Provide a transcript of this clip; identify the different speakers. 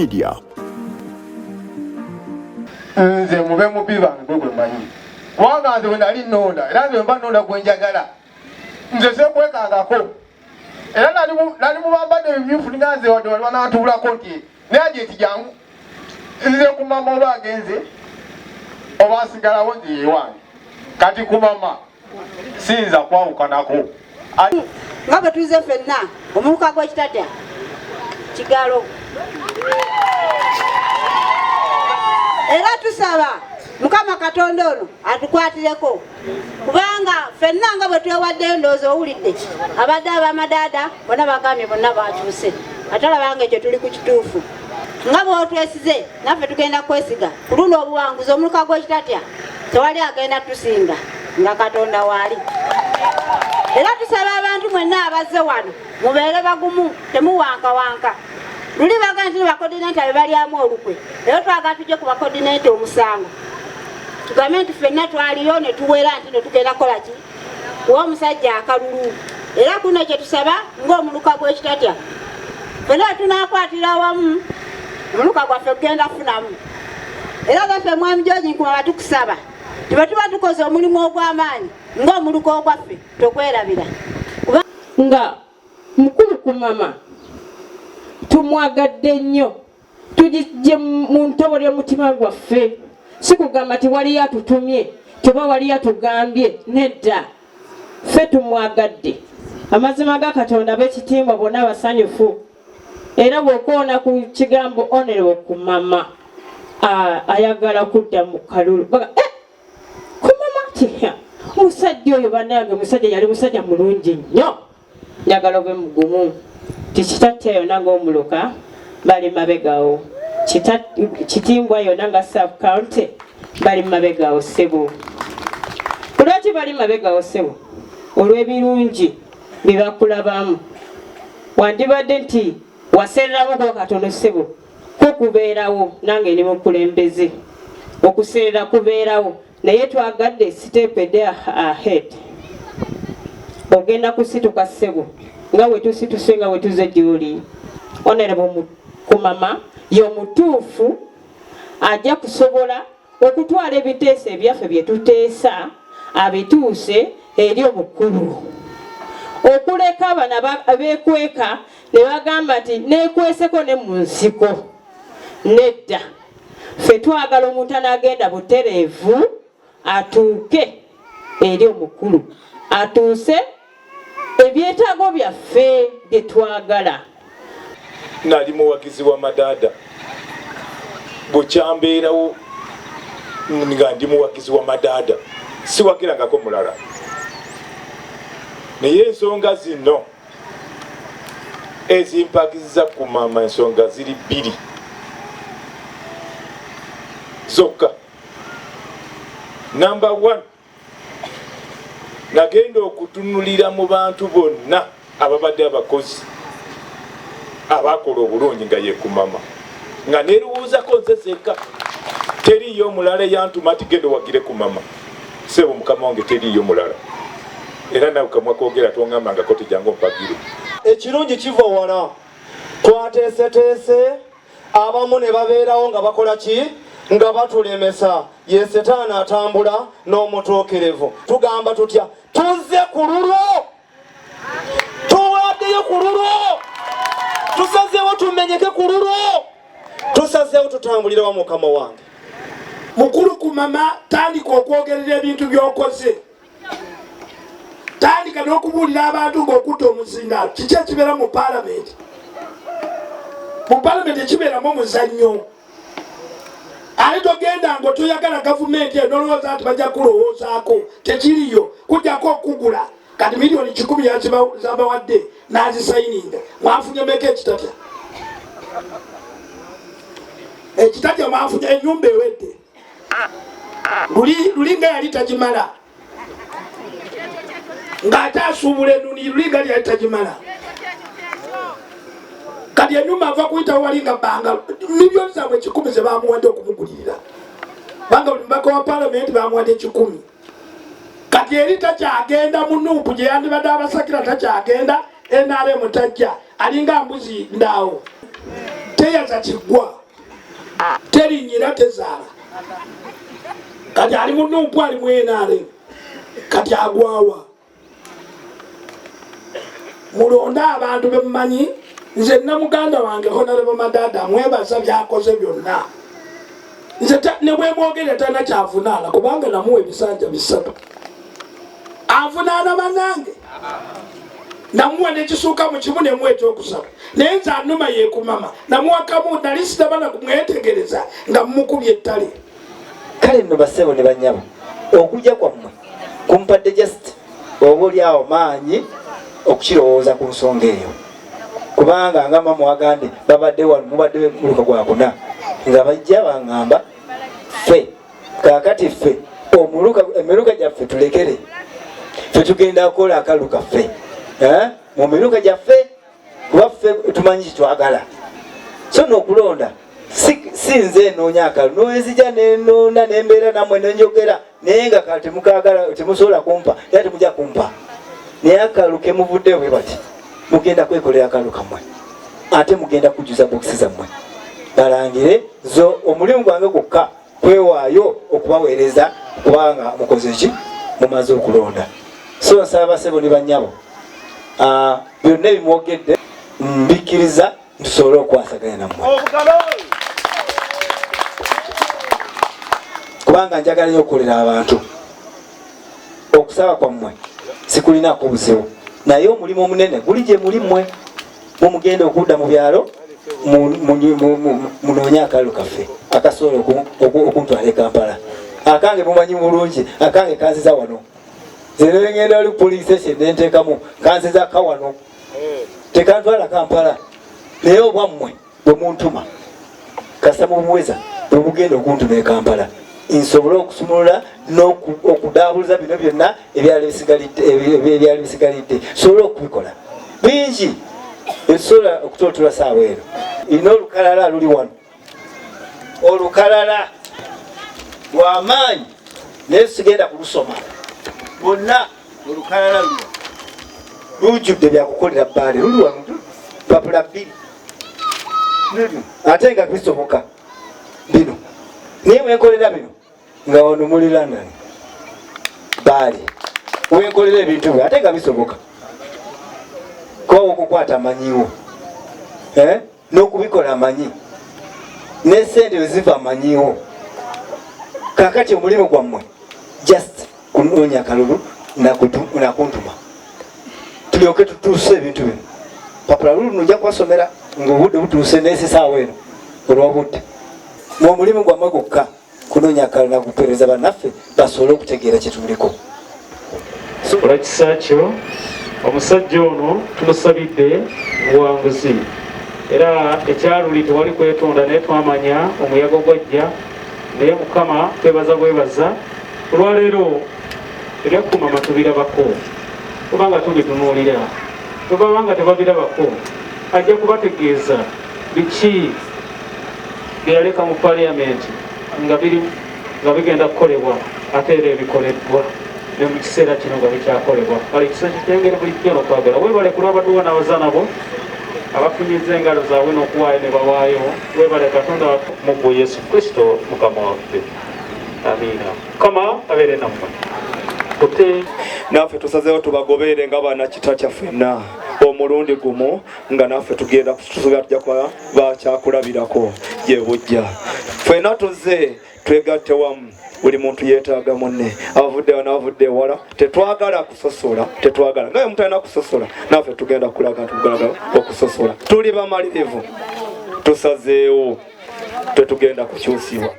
Speaker 1: Media.
Speaker 2: Nze mube mubi bange gwe gwe manyi, kubanga nze bwe nali nonda, era nze bwe mba nonda gwe njagala, nze sekwekangako, era nali mubambadde ebimyufu, ninga nze wadde wali wanantuulako nti naye agenti jangu nze kumama, oba agenze oba asigalawo, nze yewange. Kati kumama siyinza kwawukanako.
Speaker 3: Nga bwe tuze ffenna omuluka gw'ekitatya kigalo, era tusaba Mukama Katonda ono atukwatireko, kubanga ffenna nga bwe twewaddeyo, ndowooza owulidde abadde abamadaada bonna bagambye bonna bakyuse, ate olabanga ekyo tuli ku kituufu. Nga bw'otwesize, naffe tugenda kwesiga ku luno obuwanguzi. Omuluka gw'ekitatya tewali agenda tusinga nga Katonda waali. Era tusaba abantu mwenna abazze wano mubeere bagumu, temuwankawanka. Luli bagamba nti bacoordinator be balyamu olukwe, era twagala tujje ku bacoordinator omusango, tugambe nti ffenna twaliyo ne tuwera nti ne tugenda kukola ki kuwa omusajja akalulu. Era kuno kye tusaba ng'omuluka gw'ekitatya, ffenna tunaakwatira awamu, omuluka gwaffe gugenda kufunamu. Era gaffe, Mwami George Nkumaba, tukusaba tube tuba tukoze omulimu ogw'amaanyi ng'omuluka ogwaffe, tokwerabira.
Speaker 4: Nga mukulu kumama tumwagadde nnyo, tugijje mu ntobo ly'omutima gwaffe. Si kugamba ti waliyo atutumye, teba waliyo atugambye, nedda, ffe tumwagadde. Amazima ga Katonda, b'ekitiibwa bonna basanyufu, era bw'okoona ku kigambo Honorable Kumama ayagala kudda mu kalulu. Baga, eh, Kumama ti musajja oyo, bannange, musajja yali musajja mulungi nnyo. Njagala obe mugumu ti Kitatya yonna ng'omuluka bali mabegawo, Kitimbwa yonna nga sub county bali mabegawo, ssebo. Lwaki bali mabegawo, ssebo? Olw'ebirungi bye bakulabamu. Wandibadde nti waseereramu katono, ssebo, ko kubeerawo. Nange ndi mukulembeze, okuseerera kubeerawo, naye twagadde step ahead. Ogenda kusituka, ssebo, nga we tusituse, nga we tuze gy'oli. Honorable Kumama y'omutuufu ajja kusobola okutwala ebiteeso ebyaffe bye tuteesa, abituuse eri omukulu, okuleka bano abeekweka ne bagamba nti neekweseko ne mu nsiko. Nedda, ffe twagala omuntu anaagenda butereevu atuuke eri omukulu, atuuse ebyetaago byaffe bye twagala.
Speaker 5: Nali muwagizi wa Madaada bwekyambeerawo, nga ndi muwagizi wa Madaada, siwagirangako mulala, naye ensonga zino ezimpagiza Kumama, ensonga ziri bbiri zokka. Number one, nagenda okutunulira mu bantu bonna ababadde abakozi abakola obulungi nga yekumama, nga nerowoozako nze zekka, teriiyo omulala eyantuma nti genda owagire Kumama. Sebo mukama wange, teriiyo mulala, era nawe kamwa kogera tongambangako tijangu ompagire.
Speaker 6: Ekirungi kiva wala. Twateeseteese, abamu ne babeerawo nga bakola ki? Nga batulemesa. Ye Setaani atambula n'omutuukirivu. Tugamba tutya? Tuzze ku lulwo, tuwaddeyo ku lulwo, tusazeewo tumenyeke ku lulwo, tusazeewo tutambulire wa mukama wange.
Speaker 7: Mukulu Kumama, tandika okwogerera ebintu by'okoze, tandika n'okubuulira abantu ng'okutta omuzindaalo. Kiki ekibeera mu paalamenti? Mu paalamenti ekibeeramu omuzannyo. Ate togenda nga otoyagala gavumenti eyo nolowooza nti bajja kulowoozaako, tekiriyo kujjako okugula. Kati miliyoni 100 zabawadde n'azisayininga, mwafunye meka ekitatya? Ekitatya mwafunye enyumba ewedde, luli nga yali tagimala, ng'ate asuubula enuni, luli nga yali tagimala. Kati enyumba ava kuyitawo wali nga bbanga miliyoni zaabwe 100 ze bamuwadde okumugulirira, banga buli mubaka wa palamenti bamuwadde 100. Kati eri takyagenda mu NUP gye yandibadde abasakira, takyagenda NRM, tajja, alinga mbuzi ndaawo. Teyaza kiggwa, terinyira, tezaala. Kati ali mu Nuupu, ali mu NRM, kati agwawa. Mulonde abantu bemumanyi. Nze namuganda wange Honorable Madada mwebaza byakoze byonna. Nze ne bwemwogere talina kyavunaana, kubanga namuwa ebisanja 3. Anvunaana bannange, namuwa nekisuuka mu kimu nemuwa ekyokusatu, naye nze anuma yekumama namuwa kamu, nali sitabana kumwetegereza nga mumukubye ettale.
Speaker 1: Kale nno bassebo ne bannyabo, okujja kwammwe kumpadde just oba oli awo maanyi okukirowooza ku nsonga eyo, kubanga nga mama wagambye babadde wano, mubadde muluka gwakuna nga bajja baŋŋamba ffe kaakati ffe emiruka gyaffe tulekere, ffe tugenda kukola akalu kaffe mu miruka gyaffe, kuba ffe tumanyi kyetwagala. So n'okulonda si nze enoonya akalu, nenzija nenoona nembeera nammwe nenjogera, naye nga kale temukagala, temusobola kumpa era temujja kumpa, naye akalu kemuvudde bwe bati mugenda kwekolera akalu kammwe, ate mugenda kujjuza bokisi zammwe balangire. Zo omulimu gwange gwokka kwewaayo okubaweereza, kubanga mukoze ki, mumaze okulonda. So nsaba basebo ne bannyabo, byonna ebimwogedde mbikkiriza, tusobole okukwasaganya nammwe, kubanga njagala nnyo okukolera abantu. Okusaba kwammwe sikulinako buzibu, naye omulimu omunene guli gye muli mmwe, mumugenda okudda mu byalo munoonye akalulu kaffe akasobola okuntwala e Kampala. Akange mumanyi bulungi, akange kanziza wano. Nze ngenda oli police station nenteekamu, kanziza ka wano, tekantwala Kampala. Naye obwammwe bwe muntuma kasa mubuweza bwe bugenda okuntuma e Kampala, nsobole okusumulula n'okudaabuliza bino byonna ebyali bisigalidde, nsobole okubikola bingi ebisobola okutootula saawa eno. Ina olukalala luli wano, olukalala lwamaanyi, naye sigenda kulusoma bonna. Olukalala luno lujjudde byakukolera bbaale, luli wano papula 2, ate nga bisoboka bino, naye mwenkolera bino nga wano muli London baale wenkolera ebintu byo, ate nga bisoboka kuba okukwata amanyiwo n'okubikola amanyi n'esente weziva amanyiwo. Kakati omulimu gwammwe just kunoonya akalulu nakuntuma tulyoke tutuuse ebintu bino. Papula lulu nojja kubasomera ng'obudde butuuse, n'esisaawa eno olw'obudde. Mu omulimu gwammwe gwokka kunoonya akalulu nakupeereza bannaffe basobole okutegeera kye tuliko.
Speaker 8: Olw'ekisa kyo omusajja ono tumusabidde buwanguzi, era ekyaluli tewali kwetonda, naye twamanya omuyaga gwajja, naye Mukama twebaza bwebaza olwaleero ebyakumama tubirabako, kubanga tubitunuulira. Bwe baba nga tebabirabako, ajja kubategeeza biki bye yaleka mu paliyamenti nga bigenda kukolebwa, ate era ebikoleddwa ne mu kiseera kino nga bikyakolebwa. Kale ekisa kitengere bulijjo n'okwagala. Weebale ku lw'abaduwa n'abazaana bo abafunyiza engalo zaabwe n'okuwaayo ne bawaayo. Weebale Katonda mu ggwe Yesu Kristo Mukama waffe. Amiina. Mukama abeere nammwe. Kute
Speaker 6: naffe tusazeewo tubagobeere nga bannakita ffenna omulundi gumu, nga naffe tugenda tusuubira tujja kuba bakyakulabirako gye bujja. Ffenna tuzze twegatte wamu, buli muntu yeetaaga munne, abavudde wano abavudde ewala, tetwagala kusosola, tetwagala nga mutalina kusosola, naffe tugenda kulaga tugalaga okusosola. Tuli bamalirivu, tusazeewo, tetugenda kukyusibwa.